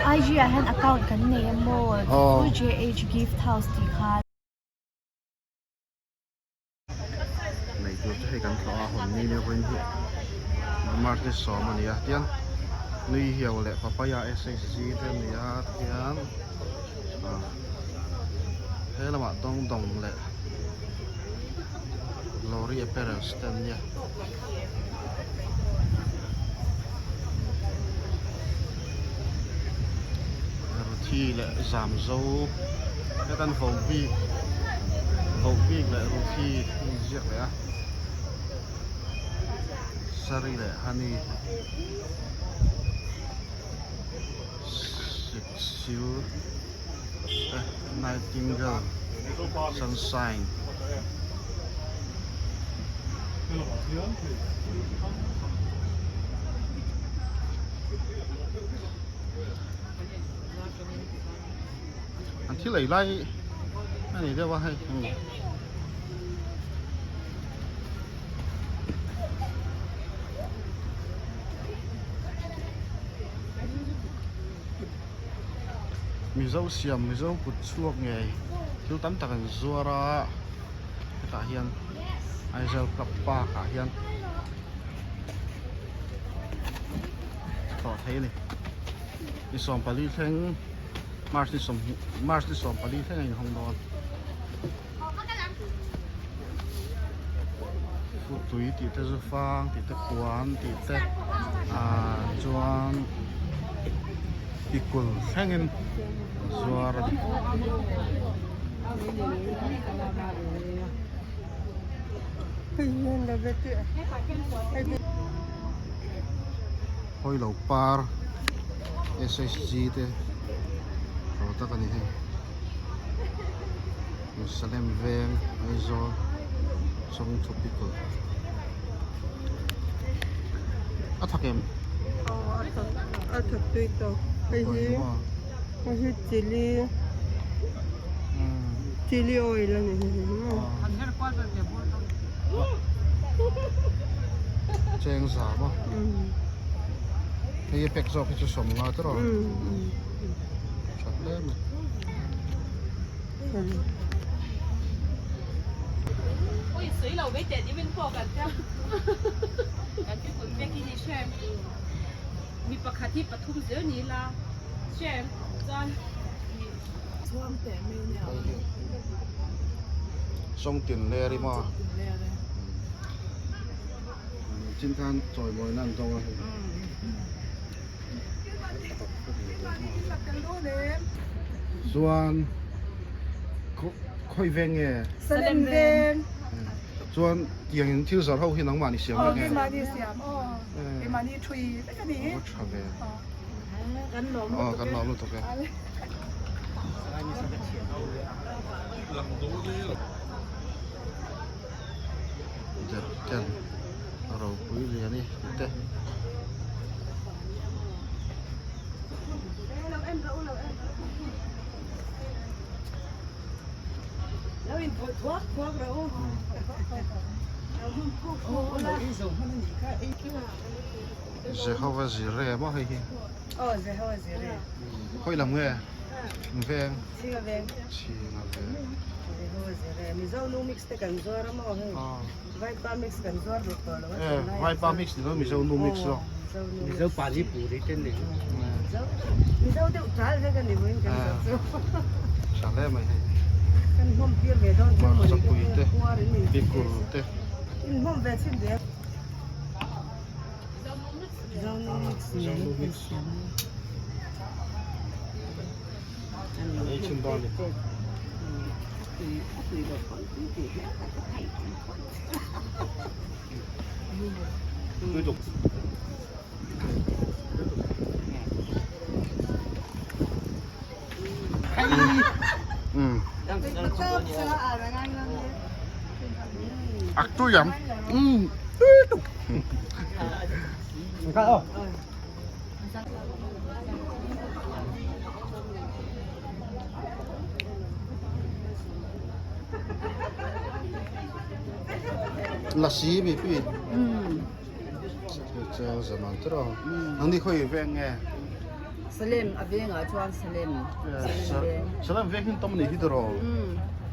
IG ah hian account kan nei a maw chu JH gift house tih kha. Nei tur chu hei kan tlawh a hawn ni nia vawiin hi March ni sawm a ni a tian nui hiau leh papaya SHG te a ni a tihian ah he lamah dawng dawng leh lorry apparels te an nia. Ruthi leh Zamzo hetan vohbik vohbik leh Ruthi a inziak leh a Sari leh Honey Siksil te Nightingale Sunshine. An thil ei lai a ni deuh a hei Mizo siam Mizo kut chhuak ngei thil tam tak an zuar a. Hetah hian Aizawl Club Park ah hian tlawh theih a ni. Ni 14 thleng March ni 20 March ni 14 thleng a inhawng dawn. Tui tih te zu fang tih te puan tih te ah chuan pikul thlengin zuar a ni. Hawilo par SHG te tho tak a ni hei Salem veng Aizawl Chawngthu pickle a thak em? Aw a thak a thak tui tawk hei hi hei hi chilli chilli oil a ni hei hi maw. Cheng za maw hei a pack zawk hi chu 50 te rawh tha hle mai. Sawngtin ler i maw chin khan chawimawi nan dawng a hei. Chuan khawi veng nge? Salem veng. Chuan tiang in thil zawrh ho hi nangmahni siam vek nge? Aw keimahni siam aw. Keimahni thui vek a ni. A va tha ve. Kan lawm lutuk e. Aw kan lawm lutuk e. Derhken ropui lian i te. Jehova Jireh maw hei hi? Khawi lam nge? Veng. Chhinga veng. Chhinga veng. Jehova Jireh. Mizo nu mix te kan zuar a maw hei? Vaipa mix kan zuar duh tawh lo a tunlai. Vaipa mix ni lo Mizo nu mix zawk. Mizo pani puri te ni. Mizo deuh tal vek a ni vawiin kan zawh chu. Tha hle mai hei. Kan hmawm tir ve dawn chu maw ni Chapui te, pikul te. In hmawm ve chhin ve. Mizo nu mix. Mizo nu mix. Ei chhin dawn ni. Tui tuk. Ak tui lắm. Tui tuk. Lasi mi pi cheng zaman te rawh nang ni khawi veng nge? Salem a vengah chuan Salem Salem veng. Salem veng hi tam a nih hi tiraw?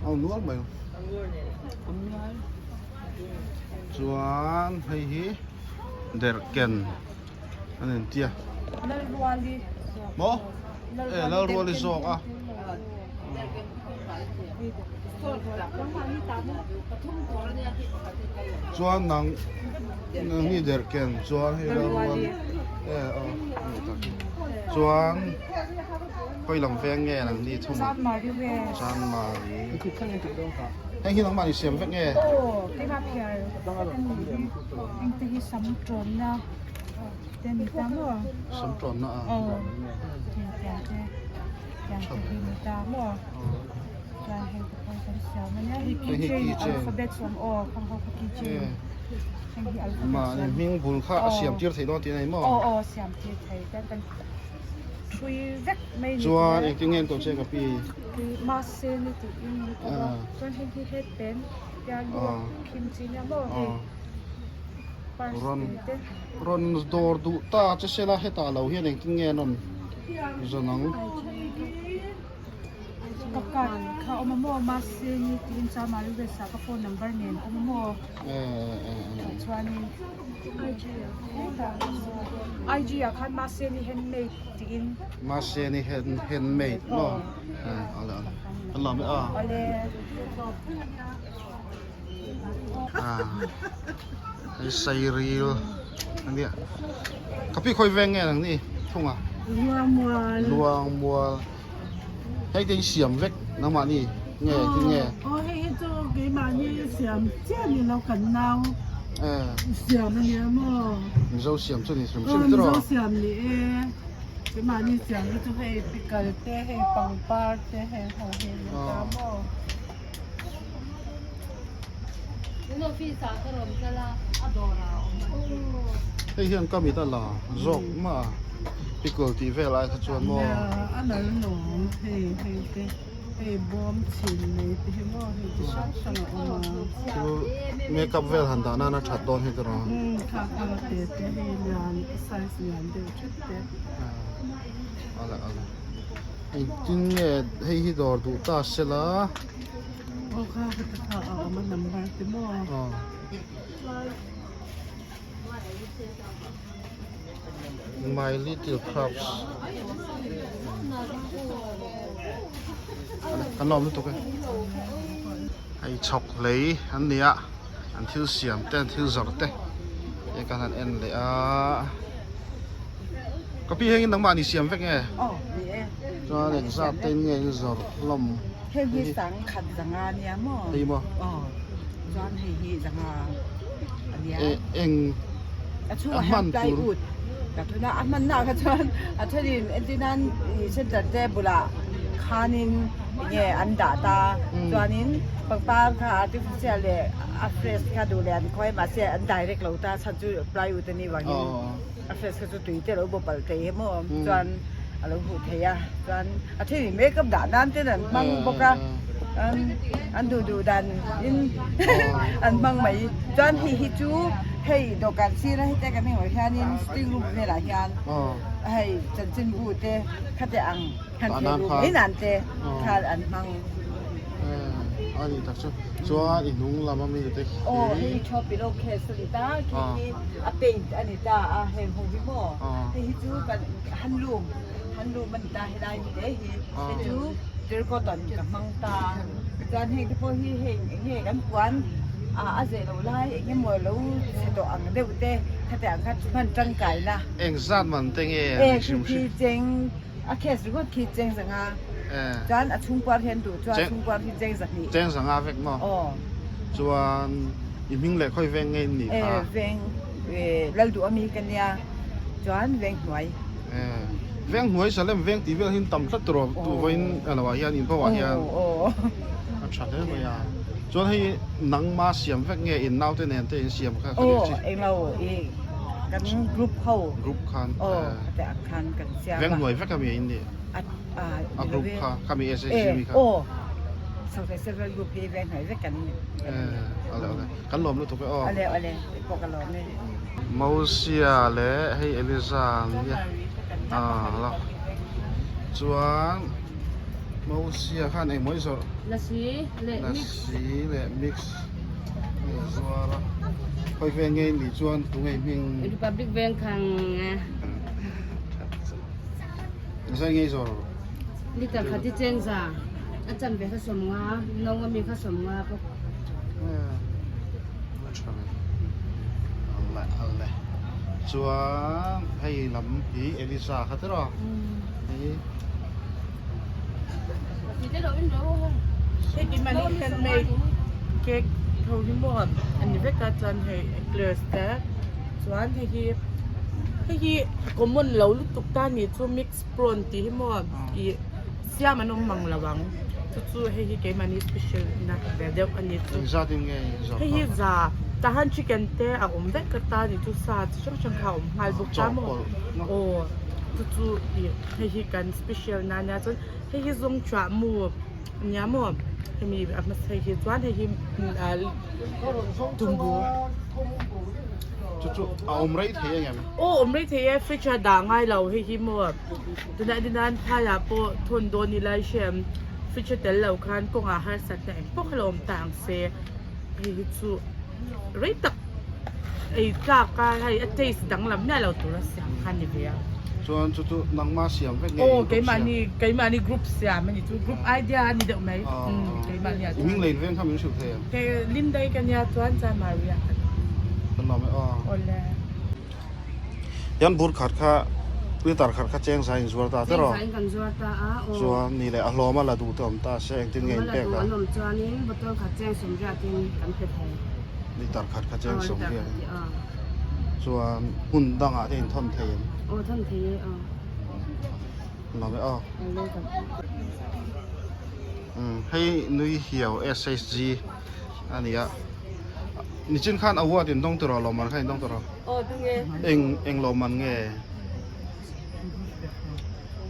A awm nual mai. Awm nual. Chuan hei hi derhken an intia. Lalruali. Maw? E Lalruali zawk a. Chuan nang nang hi derhken chuan hei Lalruali e aw ani tak hi. Chuan khawi lam veng nge nang ni thung a? Chanmari. Heng hi nangmah ni siam vek nge? Aw keimah phiar a ni hi engte hi sam tawnna te a ni ta maw? Sam tawnna a. Aw tiang te. Tiang te hi ni ta maw chuan hei te pawh hi kan siam a nia hei keychain alphabet awm aw khang ho kha keychain heng hi alphabet mahni hming bul kha a siam tir theih dawn tih a nei maw aw aw siam tir thei chuan kan thui vek mai ni chuan engtin nge an tawh che ka pi mahse ni tiin ni ta a chuan heng hi headband hian ruak khim chi nia maw hei rawn rawn dawr duh ta che sela hetah lo hian engtin nge an rawn zawn ang. Ka card kha awm a maw mahse ni tiin chuan mahni west ah ka phone number nen awm a maw chuanin IG ah khan mahse ni handmade tiin mahse ni handmade maw awle awle kan lawm e aw awle. Hei sairil a nia ka pi khawi veng nge ang ni thung a Luangmual Luangmual hei te hi siam vek nangmah ni nge tin nge aw hei hi chu keimahni siam chiah ni lo kan nau siam a nia maw Mizo siam chu ni hrim hrim tiraw Mizo siam ni e keimahni siam hi chu hei pikal te hei pangpar te hei ho hi ni ta maw. Hei hian ka mit a la zawk mah a pickle tih vel ai kha chuan maw. A nal lawm hei hei te hei bawm chhin mai te hi maw hei chi hrang hrang a awm a. Thil makeup vel han dah nan a that dawn hi tiraw. Umm kha kha te te hei lian size lian deuh thut te. Ala ala. Engtin nge hei hi dawr duh ta sela. Aw kha heta kha a awm a number te maw. Aw. My little crabs. Kan lawm lutuk e. Hei chhawk hlei an ni a an thil siam te an thil zawrh te hei kan han en leh a. Ka pi heng in nangmah ni siam vek nge? Aw ni e. Chuan engzat te in nge in zawrh hlawm? Hei hi sang khat zanga nia maw? Hei maw? Aw chuan hei hi zanga a nia. E eng a chhungah hian plywood ka thun a, a hmanna ah kha chuan a thenin entir nan center te bulah khanin enge an dah ta chuanin pangpar kha artificial leh a fresh kha duh leh an khawi mahse an direct lo ta chhan chu plywood a nih vangin. A face kha chu tui te lo bawp alh thei he maw chuan a lo huh thei a chuan a then in makeup dah nan ten an hmang bawk a an duh duh dan in an hmang mai chuan hei hi chu hei dawhkan sir a heta kan hmuh hian in sitting room velah hian hei chanchinbu te khate ang han theh luh mai nan te kha an hmang. A ni tak chu chuan i hnung lam ami te khi. Aw hei thaw pillow case a ni ta khi hi a paint a ni ta a heng ho hi maw hei hi chu kan handloom handloom a ni ta helai mi te hi hei chu tercotton ka hmang ta chuan heng te pawh hi heng eng nge kan puan ah a zeh loh lai eng emaw lo chhe tawh ang deuh te khati ang kha hman tangkai na. Eng zat man te nge a ni hrim hrim. Cheng A case ringawt khi cheng zanga chuan a chhungkuar hian duh chuan a chhungkuar hi cheng zahnih. Cheng zanga vek maw? Aw. Chuan i hming leh khawi veng nge in nih kha? E veng lal duh ami ka nia chuan veng hnuai. E veng hnuai Salem veng tih vel hi tam tlat tur aw tu vawiin a lo ah hian in pawh ah hian a tha hle mai a. Chuan hei nangma siam vek nge in naute nen te in siam kha ka nih chi? Aw englo i kan group ho. Group khan. Aw khate ang khan kan siam a. Veng hnuai vek ami in nih? A A group kha khami SHG mi kha. Aw South Several group hi veng hnuai vek kan ni. Ale ale kan lawm lutuk e aw. Ale ale pawh ka lawm e. Mosia leh hei Eliza an nia. Chuan Mosia khan engmaw i zawrh? Lasi leh mix. Lasi leh mix a inzuar a. Khawi vel nge nih chuan tunge i hming? Republic Veng khang a. Engzai nge i zawrh? Liter khat hi chengza a chanve kha 50, no a mi kha 50 bawk. A tha ve. Ale ale. Chuan hei lam hi Elisa kha tiraw? Hei. Hei ti mani handmade cake tho hi maw a ni vek a chuan hei eclairs te chuan hei hi hei hi common lo lutuk ta ni chu mix prawn tih hi maw ih siam an awm mang lo ang chu chu hei hi keimahni special na ve deuh a ni chu hei hi za tahan chicken te a awm vek a ta ni chu sa chi hrang hrang kha a awm nghal bawk ta maw aw chu chu ih hei hi kan special na ania chuan hei hi zawng chhuah mu ania maw hemi a hmasa hi chuan hei hi tumbu Chu chu a awm rei thei ang em? Aw awm rei thei e fridge ah dah ngai lo hei hi maw tunah hian nan phaiah pawh thawn dawn ila i hriam fridge a tel lo khan kawngah harsatna eng pawh kha lo awm ta ang se hei hi chu rei tak ei tlak a hei a taste danglam miah lo tur a siam kha a ni ve a. Chuan chu chu nangma siam vek nge Aw keimahni keimahni group siam a ni chu group idea a ni deuh mai keimahni ah chuan. I hming lei veng kha min hrilh thei em? Kei Lindai ka nia chuan chuan Maria ka ni. Ka nuam e aw. Awle. Hian bur khat kha liter khat kha cheng zai in zuar ta tiraw? Cheng zai in kan zuar ta a aw. Chuan ni leh a hlawm a la duh te awm ta se engtin nge in pek a? A la duh an awm chuanin bottle khat cheng sawmriatin kan pe thei. Liter khat kha cheng sawmriat. Aw liter khat aw. Chuan hmun dangah te in thawn thei em? Aw thawn thei e aw. Nuam e aw. Hei nui hiau SHG a ni a. Nichin khan award in dawng tiraw lawmman khan in dawng tiraw? Aw tunge. Eng eng lawmman nge?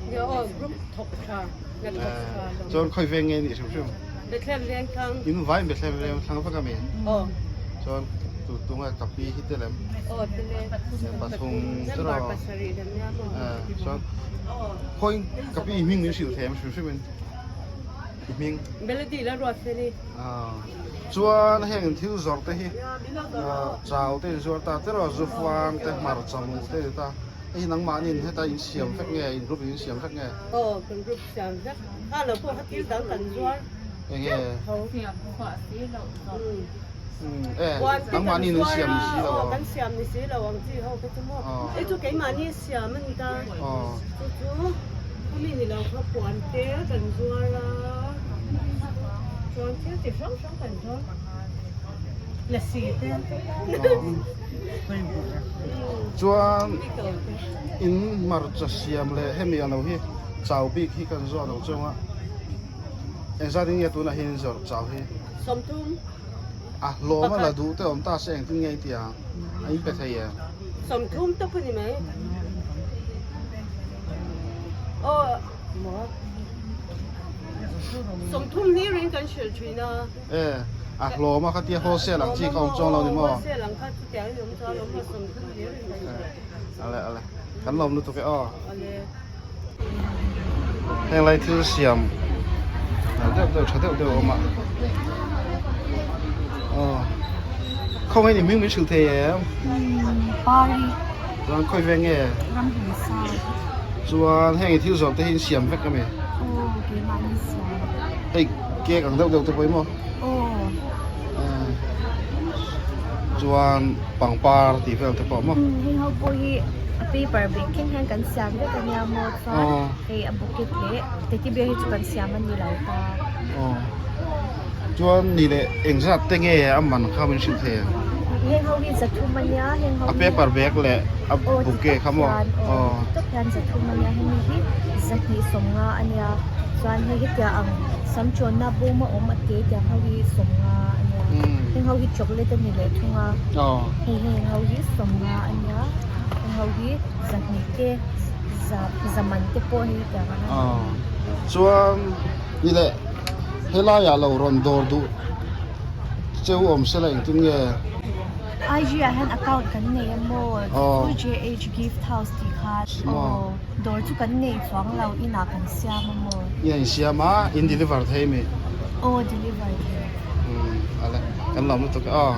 Nge aw group thawk tha nge thawk tha lawm. Chuan khawi veng nge nih hrim hrim? Bethlehem veng thlang. In vai Bethlehem veng thlang vek a mi? Aw. Chuan tu tunge ka pi hi te lem? Aw tile. Pathum tiraw? Member pasarih lem nia maw? Chuan khawi ka pi hming min hrilh thei em hrim hrim in? I hming? Melody la ruat feli. Chuan heng thil zawrh te hi chau te inzuar ta te rawh zufuang te hmarcha mu te ni ta hei nangmahni in heta in siam vek nge in group in in siam vek nge? Aw kan group siam vek kha lo pawh kha thil dang kan zuar Enge? Tho. E nangmahni in in siam ni si lo Aw kan siam ni si lo ang chi ho kha chu maw hei chu keimahni siam a ni ta chu chu khumi ni lo kha puan te kan zuar a chuan thil chi hrang hrang kan zuar lasi te Chuan in hmarcha siam leh hemi ang lo hi chau bik hi kan zuar lo chunga engzat in nge tunah hian in zawrh chau hi? 30. A hlawm a la duh te awm ta se engtin nge i ti ang? A in pe thei em? 30 tawp a ni mai. Aw maw? 30 hlir in kan hrilh thin a. E, a hlawm a khatia wholesale ang chi kha awm chuang lo ni maw? Wholesale ang kha chutiang in awm chuang lo maw 30 hlir in kan hrilh. Ale ale, kan lawm lutuk e aw. Ale. Heng lai thil siam deuh deuh tha deuh deuh a awm a aw khawngaih ni hming min hrilh thei em Pari chuan khawi veng nge ram hmun sa chuan heng i thil zawrh te hi in siam vek ami aw keimahni siam hei cake ang deuh deuh te pawh hi maw aw chuan pangpar tih vel te pawh maw heng ho pawh hi a paper bag thleng hian kan siam vek a nia maw chuan hei a bucket leh teddy bear hi chu kan siam a ni lo ta chuan ni leh engzat te nge a man kha min hrilh thei ang heng ho hi zathum a nia heng ho a paper bag leh a bouquet kha maw aw tawp hian zathum a nia hemi hi zahnih sawmnga a nia chuan hei hetiang ang sam chawnna bawm a awm a te tiang ho hi sawmnga a nia heng ho hi chocolate a ni leh thung a hei heng ho hi sawmnga a nia heng ho hi zahnih te za za man te pawh hei tiang ang a chuan ni leh helaiah lo rawn dawr duh cheu awm se la engtin nge? IG ah hian account kan nei a maw chu JH gift house tih kha aw dawr chu kan nei chuang lo inah kan siam a maw. Inah in siam a in deliver thei mi? Aw deliver thei. Umm ale kan lawm lutuk e aw.